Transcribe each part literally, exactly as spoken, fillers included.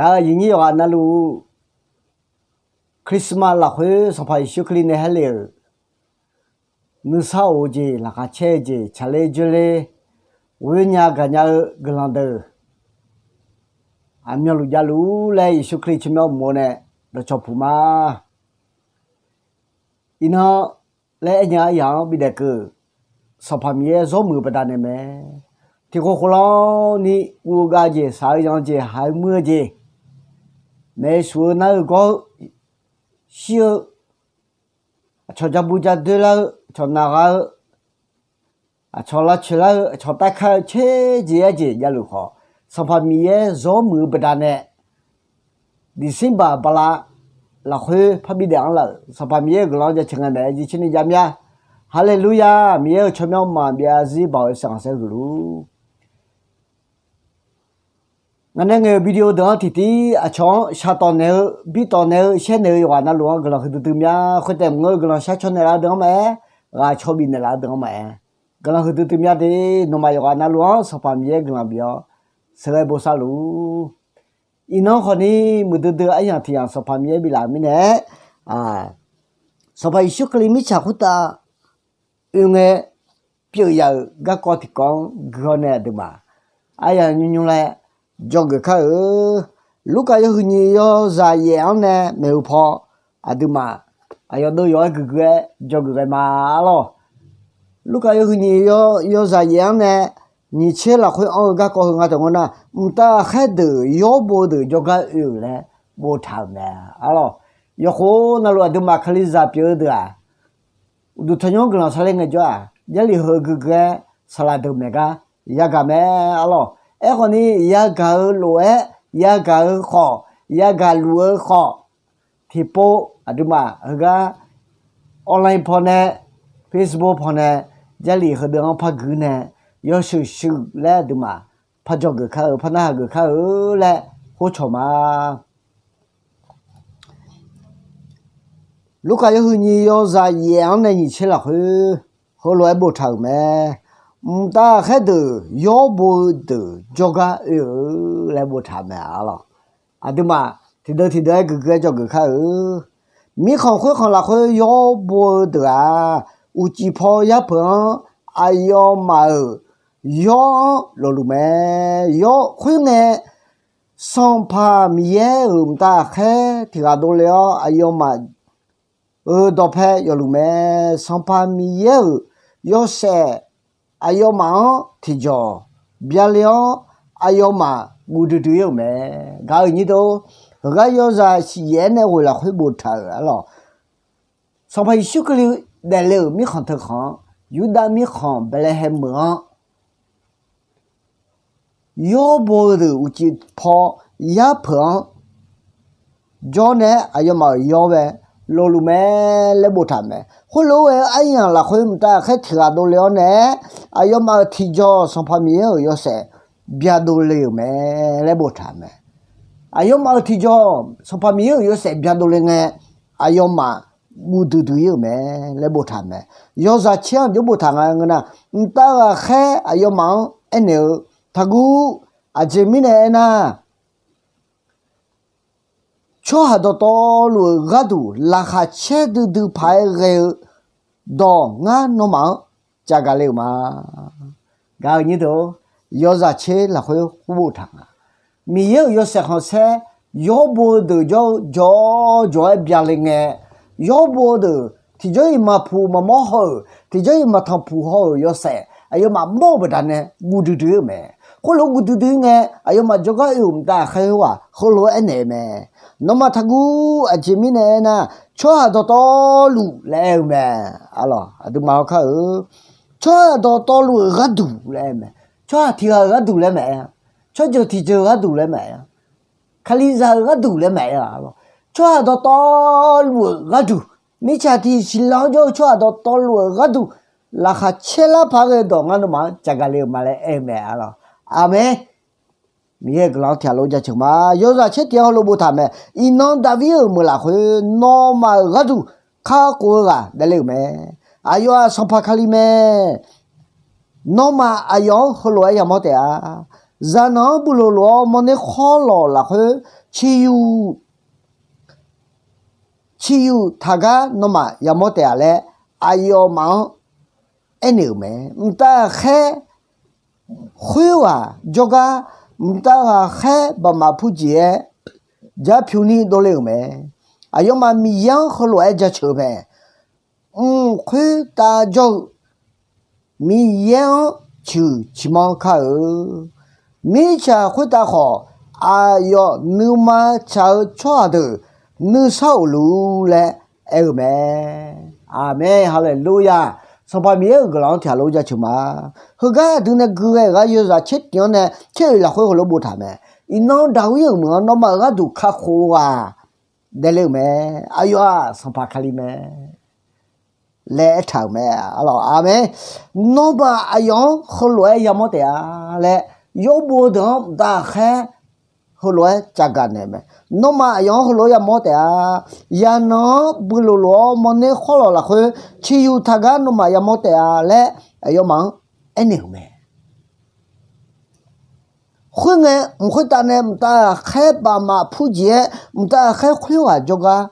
Aq, yiqnyir yawqghaq navluf, Christmas lafkhoer Sanqpaq Yeqsur Kali nae haer lef-euq nuisar of-eu jeq, laqkhaq caer-eu jeq, tsaqler dzoerler, ghoer nya gaqnya-eu guiqlanq deuq aqmyanluf javluf-ur laer Yeqsur Kali tsawrmyanr mq-eu nae dawqcawq puq ma. Iqnan laer aernya aryaq-anr bidaef keuv-euq Sanqpaq Miqyaer zawr muiq-eu baqdanae mae. Tiqkhof khof lanr ni guv-eu gav jeq, shaq-eu yan jeq, haq-eu muir-eu jeq, maeqsuf-eu nar-eu gawr-eu, shir-eu, aqcawq ja bu ja doer lar-eu, aqcawq naq gha-eu, aqcawq lavcoeq lar-eu, aqcawq tav kar-eu tser jeq yar jeq javluf khawf, Sanqpaq Miqyaer zawr muiq-eu baqdanae, December bala lafkhoer parbi daef-anr laf-euq Sanqpaq Miqyaer-euq guiqlanq-anr jaceuq ngae maeq-aer jircoer ni ja mya. Haleluya! Miqyaer-euq tsawrmyanr maqbyav zarzir baoq-eu saeqganq saeqghuiq luf. Ngaq nae ngaeq-euq video deuq-anr tiqtiv aqcawq-anr shaqtawf naeq-eu, bitawf naeq-eu, shaer naeq-eu yawqghaq navluf-anr guiqlanq huiqdui dui mya. Khoertaef maqngeur-eu guiqlanq shar caw naeqlaf-eu deuq-anr maqaer, ghaq caw bif naeqlaf-eu deuq-anr maqaer, guiqlanq huiqdui dui mya de. Nawmaf yawqghaq navluf-anr Sanqpaq Miqyaer guiqlanq bif-awr sheuqghae bosav luf-ur. Iqnan khawfni muiqdui dui-eu aryamq tiq yamq Sanqpaq Miqyaer biflaf-euq mirnae, Sanqpaq Yeqsur Kali mirtsaq khoertav oe ngae pyeuf yaf-euq garkawv tiqkawv-anr gui-awr nae aqduimaf aryamq nymr nymr laer dzawgeuf kar-eu. Lurkaf yawhuiq nyiq yawzaq yaef-anr nae maeq-eu paw, aqduimaf aqyawf deuv yawq-aer guiqgui-aer dzawgeuf ghae ma arlawr. Lurkaf yawhuiq nyiq yawzaq yaef-anr nae nyiq tser lafkhoer anr-eu garkawv heu nga dawq ngeur nar, mqtav ghaqkhaer deuq yawr bo-eu deuq jawrgar oe-euq laer boftaq-euq mae arlawr. Yawqkhof navluf aqduimaf kalizaq pyeuf-eu deuq-aq, uqduq tanqnymr guiqlanq sarler ngaejawr-aq, Jarlif heu guiqgui-aer saqlaq deuq maeq gar yagaq mae arlawr. Aerkhawfni yagaq-eu lof-aer, yagaq-eu khawf, yagaq luf-eu khawf, tiqpov aqduimaf heugar online pawnae, Facebook pawnae, Jarlif heudeuq-anr par guir nae, yawshuif shuif laer aqduimaf par dzawgeuf kar-eu, par narhaq geuf kar-eu laer khoercawq ma. Lurkaf yawhuiq nyiq yawzaq yaef-anr nae nyiq tser lafkhoer heulof-aer boftaq-euq mae. Mqtav ghaqkhaer deuq yawr bo-eu deuq jawrgar oe-eu laer boftaq mae arlawr. Aqduimaf tiqdeuq tiqdeuq-aer guiqgui-aer dzawgeuf kar-eu. Mirkhanq khoerkhanq lafkhoer yawr bo-eu deuq-aq, uqcif paw yarpeuq-anr aqyawfmaf-euq yawr-anr lofluf mae. Yawr khoerngae, Sanqpaq Miqyaer-euq mqtav ghaqkhaer tiq ghaq dovle-awr, aqyawfmaf-euq dawqpae yawfluf mae. Sanqpaq Miqyaer-euq yawshaef aqyawfmaf-anr tiqjawq byale-awr, aqyawfmaf guv duidui-ir-euq mae. Gaq-euq nyir deuq, heugar yawzaq siqyaef-aer nae ghoeq lafkhoer boftaq-euq arlawr. Sanqpaq Yeqsur Kali daefle-euq mirkhanq teukhanq-anr, Yurdav mirkhanq Baeqlaeqhaeq meuq-anr yawr bo-eu deuq uqcif paw yarpeuq-anr jawr nae-aer aqyawfmaf-euq yawr bae lofluf mae laer boftaq mae. Khoerlof-aer aryamq lafkhoer mqtav ghaqkhaer tiq ghaq dovle-awr nae-aer, aqyawfmaf-euq tiqjawq Sanqpaq Miqyaer-euq yawshaef byadov le-euq mae laer boftaq mae. Aqyawfmaf-euq tiqjawq Sanqpaq Miqyaer-euq yawshaef byadov le ngae, aqyawfmaf guv duidui-ir-euq mae laer boftaq mae. Yawzaq tser-anr jawr boftaq nga ngeur nar, mqtav ghaqkhaer aqyawfmaf-anr aernaeq-eu, taqguv, aqjeq mirnae aernar, tsawrhaq dawqtawvluf-euq gharduq laqkhaq caer duidui paq-aer ghae-eu dawq ngar nawmaf-anr cavgaq le-euq ma. Gaq-euq nyir deuq-or, yawzaq tser lafkhoer khoerbof taq nga. Miqyaer-euq yawshaef khanqsaer yawr bo-eu deuq jawr-eu jawq-awr jawq-aer byale ngae, yawr bo-eu deuq tiqjawr-iq maqpuq maqmawr haw-euq, tiqjawr-iq maqtanqpuq haw-euq yawshaef aqyawfmaf mawr-eu baqdanae guv duidui-ir-euq mae. Khoerlof guv duidui-ir ngae, aqyawfmaf jawrgar oe-euq mqtav ghaqkhaer-aq heulof-aer aernaeq-eu mae. Nawmaf taqguv, aqjeq mirnae aernar, tsawrhaq dawqtawvluf laer aer-eu mae. Arlawq, aqduimaf hawkar-eu, tsawrhaq dawqtawvluf-euq gharduq laer aer-eu mae. Tsawrhaq tiq ghaq-euq gharduq laer maqaer-a. Tsawrjeuq tiqjeuq-eu gharduq laer maqaer-a. Kalizaq-euq gharduq laer maqaer-a. Tsawrhaq dawqtawvluf-euq gharduq, mirtsaq tiq siqlanq-anr jawr-eu tsawrhaq dawqtawvluf-euq gharduq, laqkhaq caer lar paq-aer ghae-eu dawq ngar nawmaf-anr cavgaq le-euq ma laer aer-eu mae. Arlawq, aqmeq. Miqyaer-euq guiqlanq-anr tiq ghaq lof jaceuq ma. Yawzaq tser tiq-anr heulof boftaq mae. Iqnan Daqvir-euq meuq lafkhoer nawmaf-euq gharduq kakhof-eu ghaq daefle-euq mae. Aqyawf-aq Sanqpaq Kali mae. Nawmaf aqyawf-anr heulof-aer yamawr taef-a. Zaqnanq-anr buqloq lof-awr mawrner khawr lawq lafkhoer ciqyuq, ciqyuq taqgar nawmaf yamawr taef-a laer aqyawfmaf-anr aernaeq-euq mae. Mqtav ghaqkhaer khoerghaq jawrgar, mqtav ghaqkhaer baqmaf purjeq-aer ja pyuq ni dovle-euq mae. Aqyawfmaf Miqyaer-anr heulof-aer jaceuq-eu mae. Mq khoertav jawr-eu Miqyaer-anr ciqhuiq ciqmanr kar-eu. Mirtsaq khoertav khawf, aqyawf nuima tsaq-eu tsawrhaq deuq nuisar of luf laer aer-eu mae. Aqmeq, haleluya. Sanqpaq Miqyaer-euq guiqlanq-anr tiqghaq lof jaceuq ma. Heugar aqdui nae gui ghae-euq gar yawzaq tser tif-anr nae tser-oeq lafkhoer heulof boftaq mae. Iqnan Daqwir-euq meuq-anr nawmaf-euq gharduq kakhof-eu ghaq daefle-euq mae. Aqyawf-aq Sanqpaq Kali mae laer aertaq-euq mae. Aqmeq. Nawmaf aqyawf-anr heulof-aer yamawr taef-a laer, yawrbo deuq-anr mqtav ghaqkhaer heulof-aer tsafgaq naeq mae. Nawmaf aqyawf-anr heulof-aer yamawr taef-a. Zaqnanq-anr builof lof-awr mawrner khawrlawq lafkhoer ciqyuq taqgar nawmaf yamawr taef-a laer aqyawfmaf-anr aernaeq-euq mae. Khoerngae, mq khoertav nae mqtav ghaqkhaer baqmaf purjeq-aer, mqtav ghaqkhaer khoerghaq jawrgar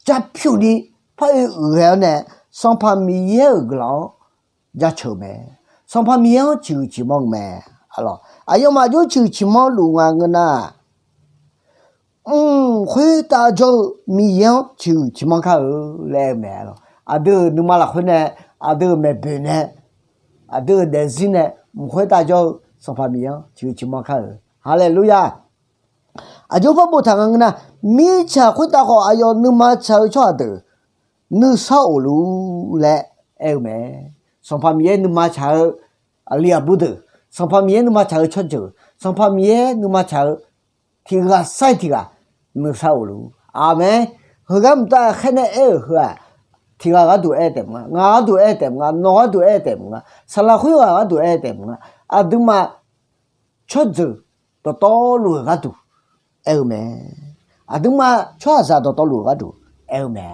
ja pyuq ni par oe uiq ghae-awr nae, Sanqpaq Miqyaer-euq guiqlanq-anr jaceuq-eu mae. Sanqpaq Miqyaer-anr ciqhuiq ciqmanr-eu mae. Aqyawfmaf jawr ciqhuiq ciqmanr luf nga ngeur nar, mq khoertav jawr-eu Miqyaer-anr ciqhuiq ciqmanr kar-eu laer aer-eu mae. Aqdui-euq nuima lafkhoer nae, aqdui-euq maeqboeq nae, aqdui-euq daefzir nae, mq khoertav jawr-eu Sanqpaq Miqyaer-anr ciqhuiq ciqmanr kar-eu. Haleluya. Aqjox par boftaq nga ngeur nar, mirtsaq khoertav khawf aqyawf nuima tsaq-eu tsawrhaq deuq nuisar of luf laer aer-eu mae. Sanqpaq Miqyaer nuima tsaq-eu aqli aqbur deuq, Sanqpaq Miqyaer nuima tsaq-eu tsawrjeuq, Sanqpaq Miqyaer nuima tsaq-eu tiq ghaq sar-iq tiq ghaq nuisar of luf. Aqmeq. Heugar mqtav khaer nae aer-euq heu-aq, tiq ghaq gharduq aer taef maqnga, ngaq gharduq aer taef maqnga, nawq gharduq aer taef maqnga, saqlaq khoerghaq gharduq aer taef maqnga, aqduimaf tsawrjeuq dawqtawvluf-euq gharduq aer-eu mae. Aqduimaf tsawrhaqzaq dawqtawvluf-euq gharduq aer-eu mae.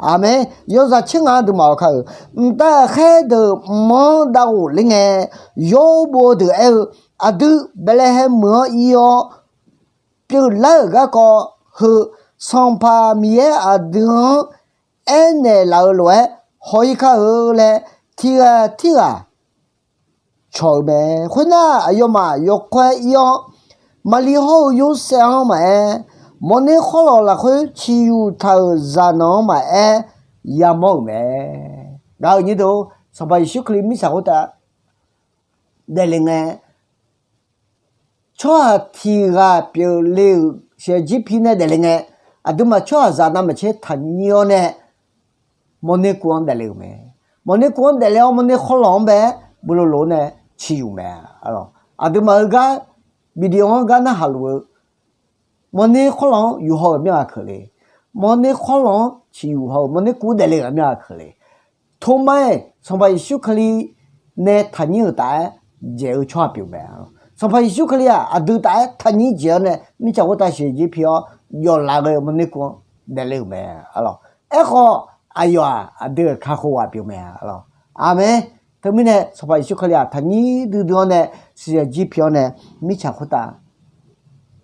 Aqmeq. Yawzaq tser ngaq aqduimaf-awr kar-eu, mqtav khaer deuq mq-anr dav ghofler ngae, yawr bov-eu deuq aer-eu, aqdui Baeqlaeqhaeq meuq-anr ir-awr pyeuflar-euq garkawv heu, Sanqpaq Miqyaer aqdui-anr aernaeq laf-eu lof-aer haw-ir kar-eu laer, tiq ghaq tirghaq cawq-eu mae. Khoernar, aqyawfmaf yawkawr-aer ir-awr, Maqli hawr-eu Yorsaev-anr maqaer, mawrner khawrlawq lafkhoer ciqyuq taq-euq zaqnanq-anr maqaer, yamawr-euq mae. Gaq-euq nyir deuq, Sanqpaq Yeqsur Kali mirtsaq khoertav daefle ngae, tsawrhaq tiq ghaq pyeufle-euq siqyaq jir pi nae daefle ngae, aqduimaf tsawrhaqzaq navmaqtser taqnyir-awr nae, mawrner kuv-anr daefle-euq mae. Mawrner kuv-anr daefle-awr, mawrner khawrlawq-anr bae-aer builof lof-awr nae ciqyuq mae. Aqduimaf-eu gar, video-anr gar narhaq luf-eu, mawrner khawrlawq-anr yufhaw-euq mirghaq keuvle. Mawrner khawrlawq-anr ciqyuq haw-eu mawrner kuv daefle-euq mirghaq keuvle. Tomar-aer Sanqpaq Yeqsur Kali nae taqnyir-euq taf-aer dzaeq-eu tsawrhaq pyeuf mae. Sanqpaq Yeqsur Kali-aq aqdui taf-aer taqnyir dzaeq-awr nae mirtsaq khoertav siqyaq jir pi-awr, yawflaf ghae-eu mawrner kuv-anr daefle-euq mae. Aerkhawf, aqyawf-aq aqdui-euq kakhof ghaq pyeuf mae. Aqmeq. Teumirnae Sanqpaq Yeqsur Kali-aq taqnyir duidui-awr nae siqyaq jir pi-awr nae mirtsaq khoertav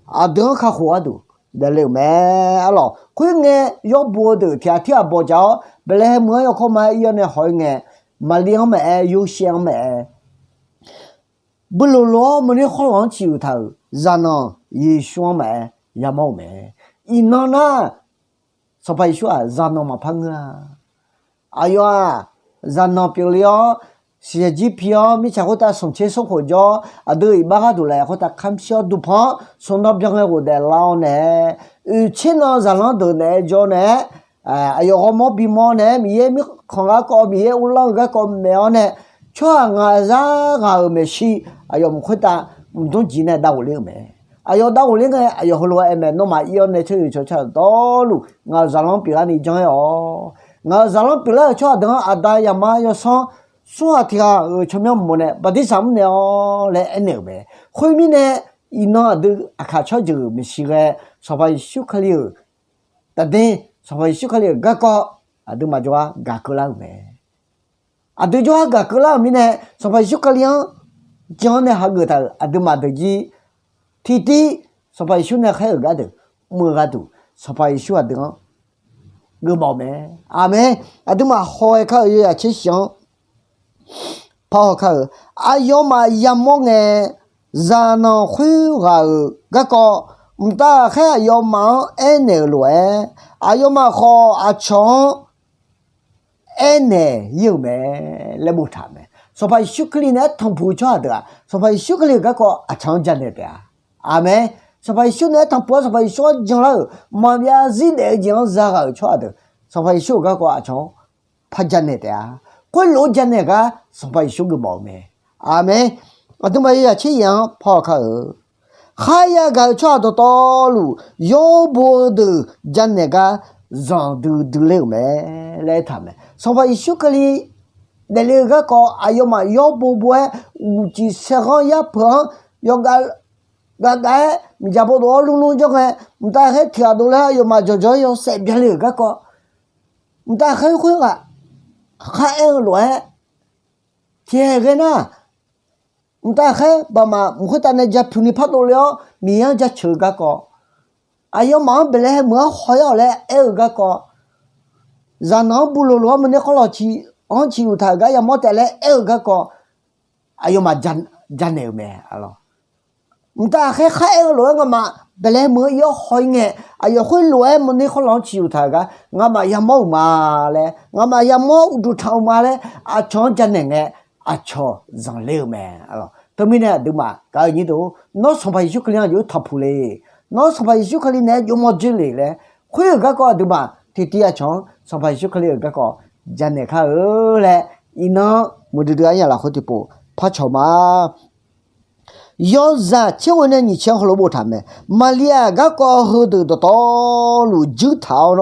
aqdui-anr kakhof gharduq daefle-euq mae. Arlawq, khoerngae, yawr bov-eu deuq tiq ghaq tirghaq bawqdzaq-awr, Baeqlaeqhaeq meuq-anr yawkawr ma-aer ir-awr nae haw-ir ngae, Maqli-anr maqaer, Yorsaev-anr maqaer, builof lof-awr mawrner khawrlawq-anr ciqyuq taq-euq zaqnanq Yeqsur-anr maqaer yamawr-euq mae. Iqnan nar, Sanqpaq Yeqsur-aq zaqnanq maqpar ngeur-a. Aqyawf-aq zaqnanq pyeufle-awr, siqyaq jir pi-awr, mirtsaq khoertav smq tser smr khof jawr-awr, aqdui iqbax gharduq laf-aer khoertav kamq shir-awr duqpanq-anr smq nan byan ngae ghofdaef lar-awr nae, oeq tser nan zaqlanr deuq naeq-aer jawr nae, aqyawf ghawrmawr bimawr nae-aer Miqyaer mirkhanq garkawv, Miqyaer uvlanr-eu garkawv maeq-awr nae, tsawrhaq ngaq zar ghaq-euq maeqshi aqyawf mq khoertav mqdmr jeq nae dav ghofler-euq mae. Aqyawf dav ghofler ngae, aqyawf heulof-aer aer mae, nawmaf ir-awr nae tsawrhaq tsawrhaq dawqtawvluf ngaq-euq zaqlanr pyeuflarni janr-aer-awq. Ngaq-euq zaqlanr pyeuflar-euq tsawrhaq deuq-anr aqda, zaqma, yawsanr, smr ghaq tiq ghaq-euq tsawrmyanr mawf nae bartirsaq mr naeq-awq laer aernaeq-euq mae. Khoermirnae, iqnan aqdui aqkaq tsawrjeuq-euq maeqshi ghae, Sanqpaq Yeqsur Kali-euq taqder, Sanqpaq Yeqsur Kali-euq garkawv aqduimaf jawrgar gaq keuvlar-euq mae. Aqdui jawrgar gaq keuvlar-euq mirnae, Sanqpaq Yeqsur Kali-anr jan-awr nae hageuf taq-euq aqduimaf deuq jir tiqtiv Sanqpaq Yeqsur nae khaer-euq gardeuq mr-eu gharduq, Sanqpaq Yeqsur aqdui-anr geufmawf-eu mae. Aqmeq. Aqduimaf haw-aer kar-euq yawzaq tser shif-anr par haw kar-euq, aqyawfmaf yamawr ngae, zaqnanq khoerghaq-euq garkawv mqtav ghaqkhaer aqyawfmaf-anr aernaeq-euq lof-aer, aqyawfmaf khawf aqcawq-anr aernaeq-ir-euq mae laer boftaq-euq mae. Sanqpaq Yeqsur Kali naeq-aer tanqpuq-eu tsawrhaq deuq-aq, Sanqpaq Yeqsur Kali-euq garkawv aqcawq-anr janaeq taef-a. Aqmeq. Sanqpaq Yeqsur naeq-aer tanqpuq-awr Sanqpaq Yeqsur-anr janlar-euq maqbyav zir daef-eu jeq-anr zaghaq-euq tsawrhaq deuq, Sanqpaq Yeqsur-euq garkawv aqcawq-anr par janaeq taef-a. Khoerlof-aer janaeq gar Sanqpaq Yeqsur geufmawf-eu mae. Aqmeq. Aqduimaf yawzaq tser yaeq-anr par haw kar-euq, kharya gaq-eu tsawrhaq dawqtawvluf yawr bo-eu deuq janaeq gar zanqdui dui ler-euq mae laer aertaq-euq mae. Sanqpaq Yeqsur Kali daefle-eu garkawv aqyawfmaf yawr bo bo-aer uqcif saerghanr yarpeuq-anr yawgav gavgav-aer miqdzaq bawdov-awr lmrlmr jawr ngae, mqtav khaer tiq ghaq dovle-awr aqyawfmaf jawqjawq-aer yawshaef byanle-euq garkawv, mqtav khaer khoerghaq kharaer-eu lof-aer tiqhaeq ghae nar, mqtav khaer baqmaf mq khoertav nae ja pyuq ni pardov le-awr Miqyaer-anr jaceuq-eu garkawv, aqyawfmaf-anr Baeqlaeqhaeq meuq-anr haw-ir-awq laer aer-eu garkawv, zaqnanq-anr buloq loq-awr meuq ner khawrlawq ciq-anr ciq uqtaq-euq gar yamawr taef laer aer-eu garkawv, aqyawfmaf janaeq-euq mae. Mqtav khaer kharaer-eu lof-aer ngamaf Baeqlaeqhaeq meuq-anr ir-awr haw-ir ngae, aqyawf khoerlof-aer meuq ner khawrlawq-anr ciq uqtaq-euq gar ngamaf yamawr-euq ma laer, ngamaf yamawr-awr uqduq tanq-eu ma laer aqcawq-anr janaeq ngae, aqcawq zanqler-euq mae. Teumirnae aqduimaf gaq-eu nyir deuq, nawr Sanqpaq Yeqsur Kali-anr aqjox-aer tanqpuq le, nawr Sanqpaq Yeqsur Kali naeq-aer jov mawr dzoer le laer khoer-euq garkawv aqduimaf tiqtiv aqcawq-anr Sanqpaq Yeqsur Kali-euq garkawv janaeq kar-eu laer, iqnan muiqdui dui aryamq lafkhoer tiqpov par cawq ma. Yawzaq tser ghoe nae nyiq tser-anr heulof-aer boftaq mae. Maqliv-aq garkawv heudeuq dawqtawvluf juir taq-awr,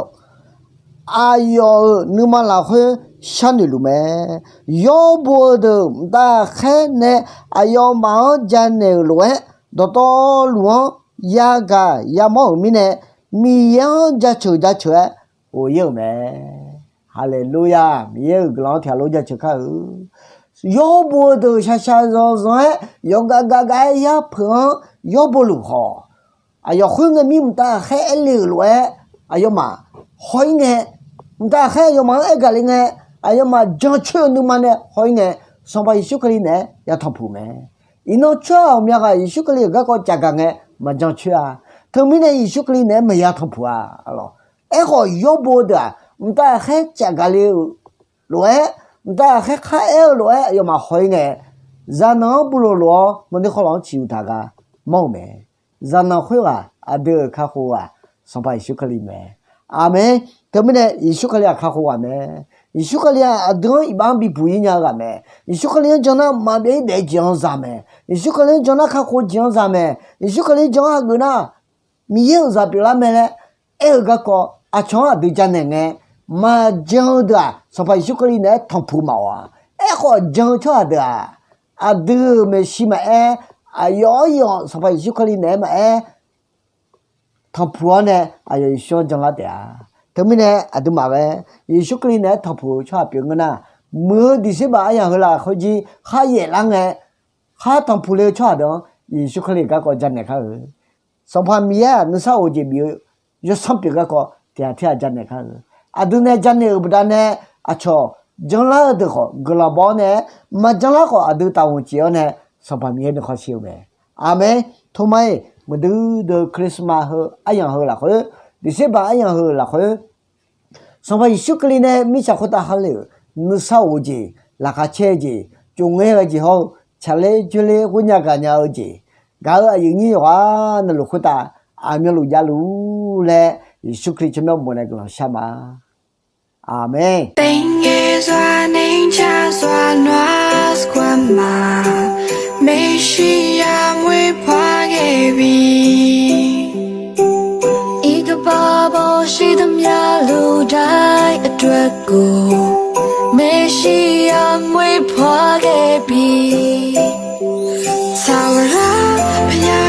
aqyawf-euq nuima lafkhoer sharnoeq luf mae. Yawr bo-eu deuq mqtav khaer nae aqyawfmaf-anr janaeq-euq lof-aer, dawqtawvluf-anr yagaq yamawr-euq mirnae, Miqyaer-anr jaceuq jaceuq-aer ghof-ir-euq mae. Haleluya! Miqyaer-euq guiqlanq-anr tiqghaq lof jaceuq kar-eu. Yawr bo-eu deuq shaqshaq zanqzanq-aer yawqgav gavgav-aer yarpeuq-anr yawr bo luf khawf, aqyawf khoerngae mir mqtav khaer aer le-euq lof-aer aqyawfmaf haw-ir ngae, mqtav khaer aqyawfmaf-anr aer gaq le ngae, aqyawfmaf jancoer-eu nuima nae haw-ir ngae, Sanqpaq Yeqsur Kali naeq-aer ya tanqpuq mae. Iqnan tsawrhaq ghawqmya ghaq Yeqsur Kali-euq garkawv cavgaq ngae maqjan coer-a. Teumirnae Yeqsur Kali naeq-aer maqya tanqpuq-a. Aerkhawf yawr bo-eu deuq-aq, mqtav khaer cavgaq le-euq lof-aer, mqtav khaer kharaer-eu lof-aer aqyawfmaf haw-ir ngae, zaqnanq-anr buloq loq-awr meuq ner khawrlawq-anr ciq uqtaq gar mawr-euq mae. Zaqnanq khoerghaq aqdui-euq kakhof ghaq Sanqpaq Yeqsur Kali mae. Aqmeq. Teumirnae Yeqsur Kali-aq kakhof ghaq mae. Yeqsur Kali-aq aqdui-anr iqbax-anr bibuq-ir nya-eu ghaq mae. Yeqsur Kali-anr jan nar maqbyav-ir daef-eu jeq-anr za mae. Yeqsur Kali-anr jan nar kakhof-eu jeq-anr za mae. Yeqsur Kali-anr jan-anr hageuf nar Miqyaer-euq zaq pyeuflar mae laer aer-eu garkawv aqcawq-anr aqdui janaeq ngae, maqjan-eu deuq-aq Sanqpaq Yeqsur Kali naeq-aer tanqpuq maqawq-a. Aerkhawf jan-eu tsawrhaq deuq-aq, aqdui-euq maeqshi maqaer, aqyawf-anr yawf Sanqpaq Yeqsur Kali naeq-aer maqaer tanqpuq-awr nae aqyawf Yeqsur-anr janlar taef-a. Teumirnae aqduimaf ghae Yeqsur Kali naeq-aer tanqpuq-eu tsawrhaq pyeuf ngeur nar, muiq-eu December aryamq heu lafkhoer jir khar yaef lar ngae, khar tanqpuq le-eu tsawrhaq deuq-anr Yeqsur Kali-euq garkawv janaeq kar-eu. Sanqpaq Miqyaer-aq nuisar of jeq bif-eu yawsanr pyeuf garkawv tiqghaq tirghaq janaeq kar-eu. Aqdui nae janaeq-euq baqdanae aqcawq janlar-eu deuq khawf guiqlanq baw-awr nae, maqjanlar khawf aqdui taqghanq cif-awr nae Sanqpaq Miqyaer nuikhanr shir-eu mae. Aqmeq. Toma-iq muiqdui dui-eu Christmas heu aryamq heu lafkhoer, December aryamq heu lafkhoer, Sanqpaq Yeqsur Kali nae mirtsaq khoertav ha le-euq nuisar of-eu jeq, laqkhaq caer-eu jeq, cofngaer ghae jeq hawr-eu tsaqler dzoerler ghoernya gaqnya-eu jeq, gaq-euq aqyuif nyir yawqghaq navluf khoertav aqmyanluf javluf laer Yeqsur Kali tsawrmyanr bof nae guiqlanq shar ma. Aqmeq. อีกกระบอกบอกชีวิตยาลูกได้อัตรากู เมสชิยาห์มวยพระเกบี สาวรักพยา